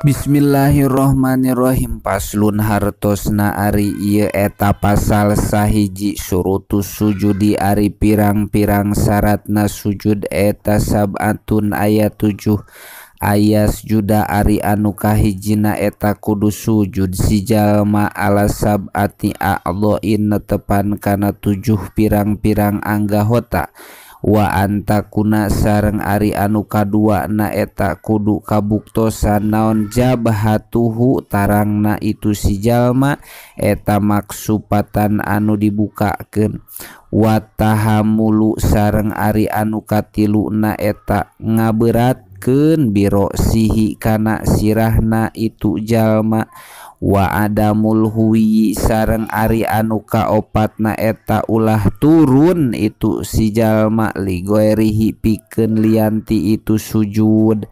Bismillahirrohmanirrohim. Paslun hartosna ari ieu eta pasal sahiji surutus sujudi ari pirang-pirang syaratna sujud eta sab'atun aya 7 ayas juda ari anu kahijina eta kudu sujud si jalma ala sab'ati a'dha'in netepan kana 7 pirang-pirang anggahota wa antakuna sareng ari anu kadua na eta kudu kabuktosan naon jabhatuhu tarangna itu si jalma eta maksupatan anu dibukakeun wa tahamulu sareng ari anu katilu na eta ngaberatkeun biro sihi kana sirahna itu jalma wa adamul huwi sareng ari anu kaopatna eta ulah turun itu si jalma ligoerihi pikeun lianti itu sujud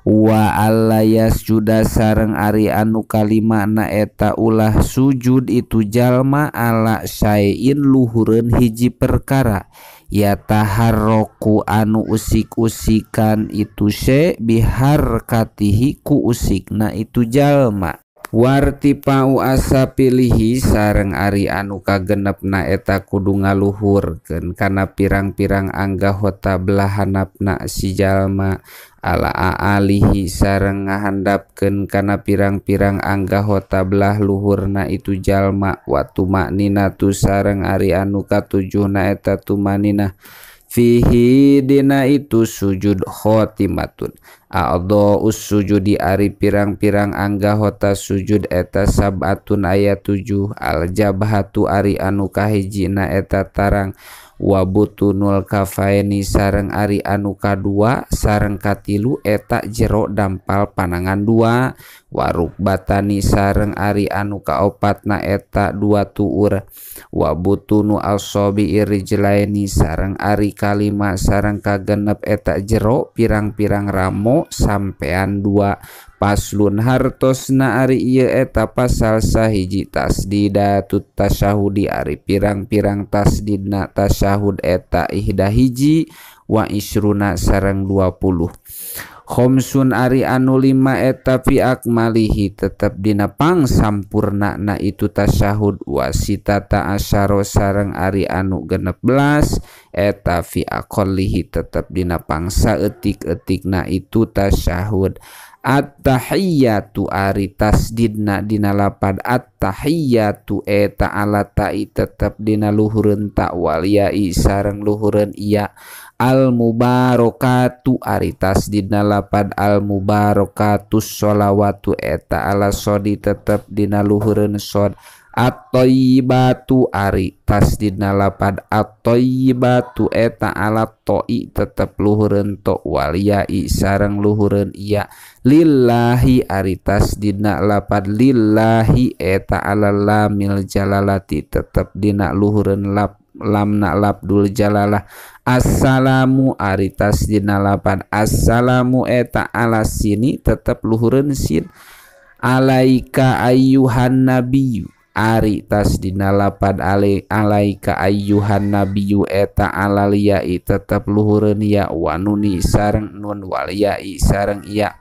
wa alla yasjuda sareng ari anu kalimana eta ulah sujud itu jalma ala syai'in luhureun hiji perkara ya taharroku anu usik-usikan itu syai' biharkatihi ku usikna itu jalma wartipau asa pilihi sareng ari anu kagenepna eta kudu ngaluhurkeun kana pirang-pirang anggahota belahanapna si jalma ala aalihi sareng ngahandapkeun kana pirang-pirang anggahota belah luhurna itu jalma wa tumakninatu sareng ari anu katujuhna eta tumaninah fihi dina itu sujud khotimatun a'dha'us sujudi ari pirang-pirang anggahota sujud eta sab'atun aya 7 al jabhatu ari anu kahijina eta tarang wa butunul kafaini sareng ari anu kadua sareng katilu eta jero dampal panangan 2 warukbatani sareng ari anu kaopatna eta 2 tuur wa butunu asobi rijlaini sareng ari kalima sareng kagenep eta jero pirang-pirang ramo sampean 2. Paslun hartosna ari ieu eta pasal sahiji tasdidatut tasyahudi ari pirang-pirang tasdidna tasyahud eta ihda hiji wa isruna sareng 20 khomsun ari anu 5 eta fi akmalihi tetep dina pangsampurna na itu tasyahud wa sitata asyara sareng ari anu 16 eta fi aqallihi tetep dina pangsa etik-etikna itu tasyahud. At-tahiyyatu ari tasdidna dina lapad at-tahiyyatu eta ala ta'i tetep dina luhureun ta wal ya'i sareng luhureun iya al mubarakatu ari tasdidna lapad al mubarakatus sholawatu eta ala sodi tetep dina luhureun sod at-thayyibatu ari tasdidna lapad at-thayyibatu eta ala to'i tetep luhureun to wal ya'i sareng luhureun iya lillahi ari tasdidna lapad lillahi eta ala lamil jalalati tetep dina luhureun lap lamna labdul jalalah assalamu ari tasdidna lapad assalamu eta ala sini tetep luhureun sin alaika ayyuhan nabiyyu ari tasdidna lapad alaika ayyuhan nabiyyu eta alal ya'i tetep luhureun ya wa nuni sareng nun wal ya'i sareng ya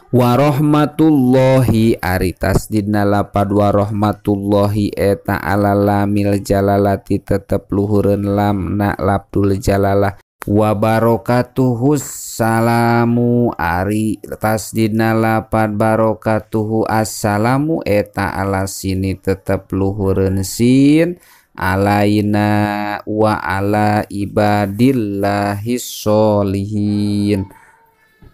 warahmatullahi ari tasdidna lapad warahmatullahi eta ala lamil jalalati tetep luhureun lam na labdul jalalah wa barakatuhu salamu ari tasdidna lapad barakatuhu assalamu eta ala sini tetep luhureun sin alaina wa ala ibadillahis sholihin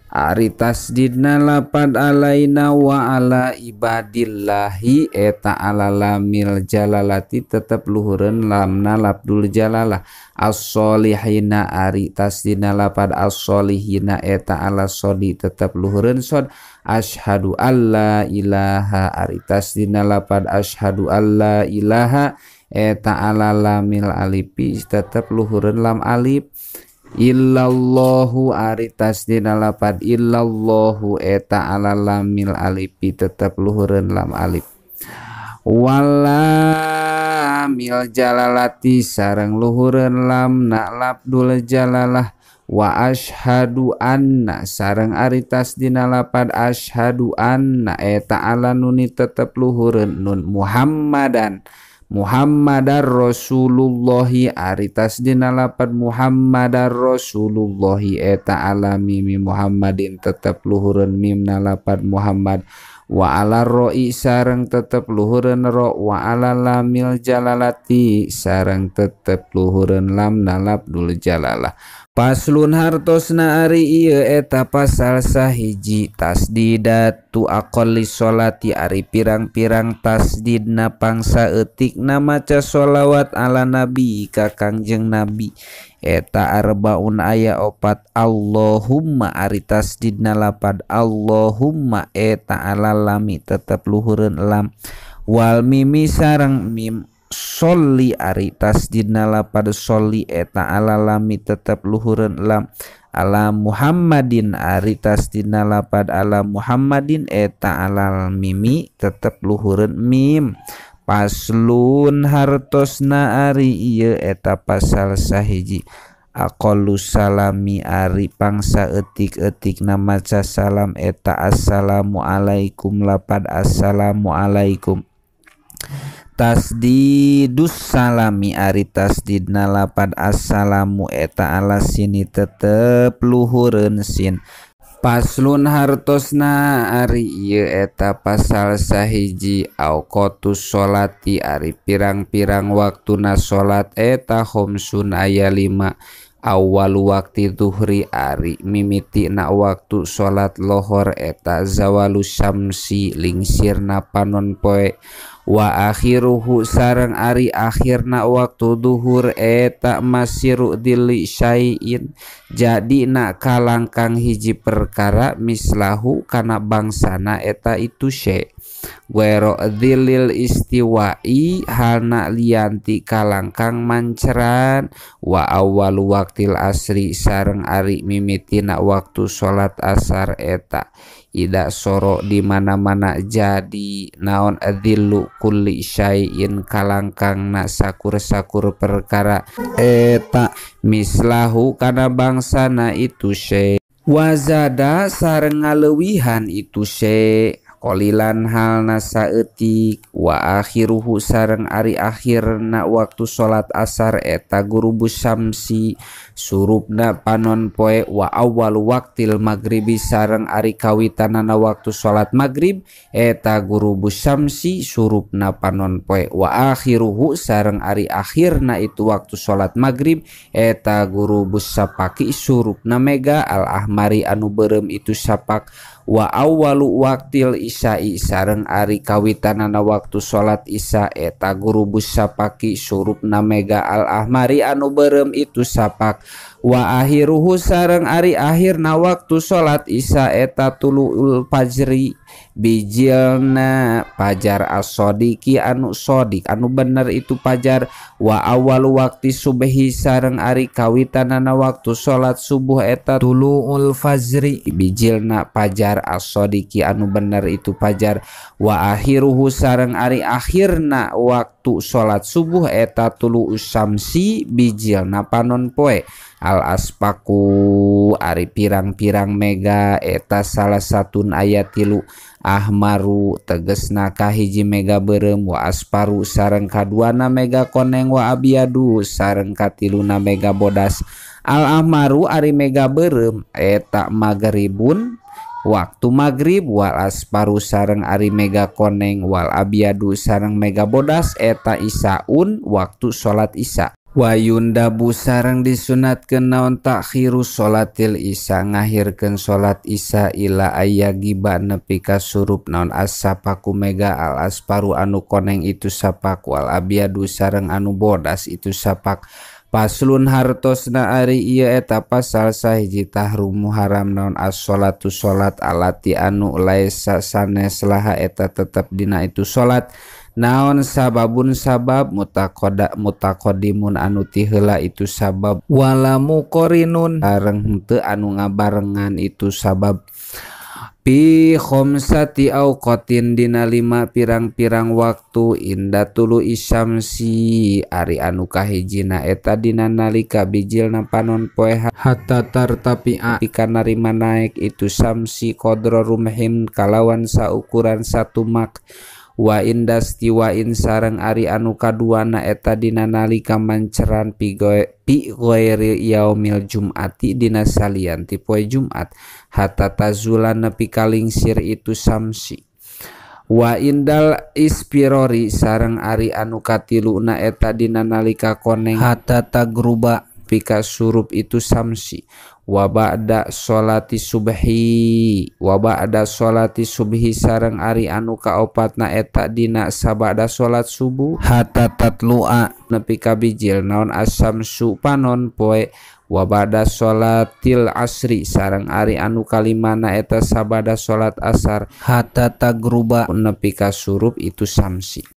ari tasdidna lapad alaina wa ala ibadillahi eta ala lamil jalalati tetep luhureun lamna labdul jalalah as-solihina ari tasdidna lapad as-solihina eta ala sodi tetep luhureun sod asyhadu alla ilaha ari tasdidna lapad asyhadu alla ilaha eta ala lamil alifi tetep luhureun lam alif illallahu ari tasdidna lapad illallahu eta ala lamil alifi tetep luhureun lam alif walamil jalalati sareng luhureun lam na labdul jalalah Wa asyhadu anna sareng ari tasdidna lapad asyhadu anna eta ala nuni tetep luhureun nun Muhammadan Muhammadar Rasulullahi ari tasdidna lapad Muhammadar Rasulullahi eta ala mimi Muhammadin tetep luhureun mimna lapad Muhammad. Wa ala ro'i sareng tetep luhureun ro wa ala lamil jalalati sareng tetep luhureun lamna labdul jalalah. Paslun hartosna ari ieu eta pasal sahiji tasdidatu aqalli sholati ari pirang-pirang tasdidna pangsaeutikna maca sholawat ala nabi ka Kangjeng Nabi eta arbaun aya opat. Allahumma ari tasdidna lapad Allahumma eta ala lami tetep luhureun lam wal mimi sareng mim sholli ari tasdidna lapad sholli eta ala lami tetep luhureun lam ala Muhammadin ari tasdidna lapad ala Muhammadin eta ala mimi tetep luhureun mim. Paslun hartosna ari ieu eta pasal sahiji aqallu salami ari pangsa eutik-eutikna maca salam eta assalamu alaikum lapad assalamu alaikum. Tasdidus salami ari tasdidna lapad assalamu eta ala sini tetep luhureun sin. Paslun hartosna ari ieu eta pasal sahiji auqatus sholati ari pirang-pirang waktuna salat eta khamsun aya 5. Awal waktu zuhri ari mimitina waktu salat lohor eta zawalu syamsi lingsirna panon poe. Wa akhiruhu sareng ari akhirna waktu duhur eta masiru dili syai'in jadi nak kalangkang hiji perkara mislahu kana bangsana eta itu syai' wero dzilil istiwa'i halna lianti kalangkang manceran. Wa awal waktil asri sareng ari mimitina waktu salat asar eta ida soro di mana-mana jadi naon dzillu kulli syai'in kalangkangna sakur-sakur perkara eta mislahu kana bangsana itu syai'. Wazada sareng ngaleuwihan itu syai' qalilan halna saeutik. Wa akhiruhu sareng ari akhirna waktu salat asar eta gurubus syamsi surupna panon poe. Wa awal waktil maghribi sareng ari kawitanana waktu salat maghrib eta gurubus syamsi surupna panon poe. Wa akhiruhu sareng ari akhirna itu waktu salat maghrib eta gurubus sapaki surupna mega al ahmari anu beureum itu sapak. Wa awwalu waktil isya'i sareng ari kawitanana waktu salat isya eta gurubus sapaki surupna mega al ahmari anu beureum itu sapak. Wa akhiruhu sareng ari akhirna waktu salat isya eta tuluul fajri bijilna pajar as-sadiqi anu sodik anu bener itu pajar. Wa awal waktu subuhi sareng ari kawitanana waktu salat subuh eta tuluul fajri bijilna pajar as-sadiqi anu bener itu pajar. Wa akhiruhu sareng ari akhirna waktu salat subuh eta tuluus syamsi bijilna panon poe. Al aspaku ari pirang-pirang mega eta salah satun aya 3 ahmaru tegesna kahiji mega beureum wa asparu sareng kaduana mega koneng wa abyadu sareng katiluna mega bodas. Al ahmaru ari mega beureum eta magribun waktu maghrib wal asparu sareng ari mega koneng wal abyadu sareng mega bodas eta isaun waktu salat isya. Wayundabu sareng disunatkeun naon takhiru sholatil isya ngahirkeun salat isya ila ayyagiba nepi ka surup naon as-sapaku mega al asparu anu koneng itu sapak wal abyadu sareng anu bodas itu sapak. Paslun hartosna ari ieu eta pasal sahiji tahrumu haram naon as-sholatu sholat alati anu laisa sanes laha eta tetep dina itu sholat naon sababun sabab mutaqaddimun anu ti heula itu sabab wala muqarinun sareng henteu anu ngabarengan itu sabab. Fi khomsati auqatin dina lima pirang-pirang waktu inda tulu isyamsi ari anu kahijina eta dina nalika bijilna panon poe hatta tartapi'a pika narima naek itu samsi qadra rumhin kalawan saukuran satu mak. Wa indastiwain sareng ari anu kaduana eta dina nalika manceran pi ghairi yaumil jum'ati dina salian ti poe Jumat hatta tazula nepi kalingsir itu samsi. Wa indal ispirori sareng ari anu katiluna eta dina nalika koneng hatta tagruba pika surup itu samsi. Wa ba'da sholati subhi wa ba'da sholati subhi sareng ari anu kaopatna eta dina sabada salat subuh hatta tatlu'a nepi ka bijil naon asamsu panon poe. Wa ba'da sholatil asri sareng ari anu kalimana eta sabada salat asar hatta tagruba nepi ka surup itu samsi.